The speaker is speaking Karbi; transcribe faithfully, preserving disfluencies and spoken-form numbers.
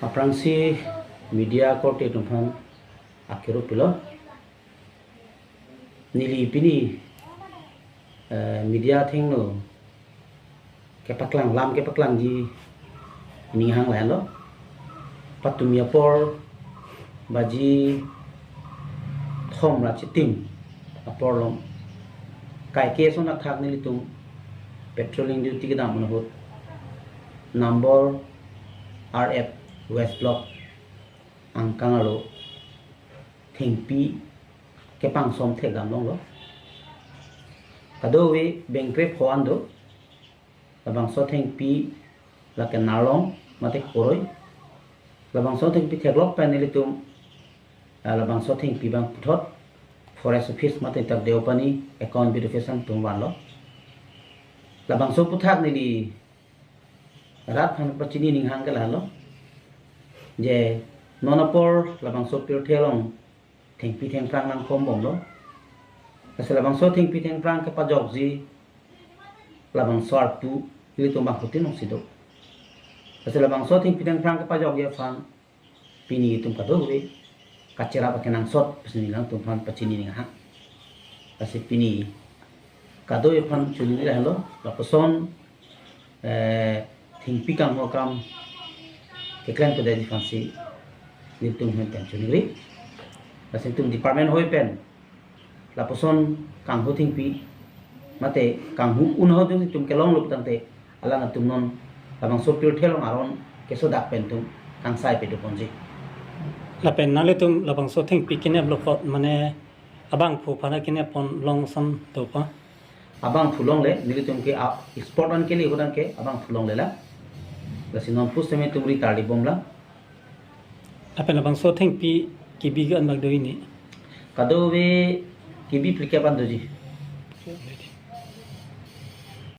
Aphrangsi media korte atum aphan akero pilo. Neli pini, eh, media athengno kepaklang, lam kepaklangji ning hang lahenlo. Patumi apor baji thom ra chitim apor along kaike ason athak nelitum patrolling duty kedam ahut number R F West Block angkang arlo thengpi kepangsom thekdam longlo. Kadokave bengkre pho an do. Labangso thengpi lake Narlong mate Koroi. Labangso thengpi theklok pen nelitum, ah, labangso thengpi abang puthot Forest Office mate tak Deopani Account Bureau office atum vanlo. Labangso aphuthak neli rat aphan pachini ning hang ke lahelo, je non apor labangso pirthe along thengpi thengphrang nangkhombomlo. Lasi labangso thengpi thengphrang kepajokji labangso arpu ilitum bangphutin alongsi do. Lasi labangso thengpi thengphrang kepajokji aphan pini itum kadokave kacherap akenangsot pusi neli nangtum aphan pachini ning hang. Lasi pini kadokave aphan chunri lahelo, lapuson, eh, thengpi kangho akam keklem kedetji aphansi nelitum ahin pen chunri. Lasi itum department ahoi pen lapuson kangho thengpi mate kangho un ahut itum kelonglo putangte alanglitum non labangso pirthe along aron kesodak pen itum kangsai pado ponji. Lapen nanglitum labangso thengpi kenep lo apot mane abangphu aphan kenep pon long ason do pa? Abangphu longle, nelitum ke a spot an kele ahut anke abangphu longle lang. Lasi non pusitame itum ri tarlibomlang. Lapen labangso thengpi kebi ko-an bak do ini? Kadokave kebi phlikep an doji.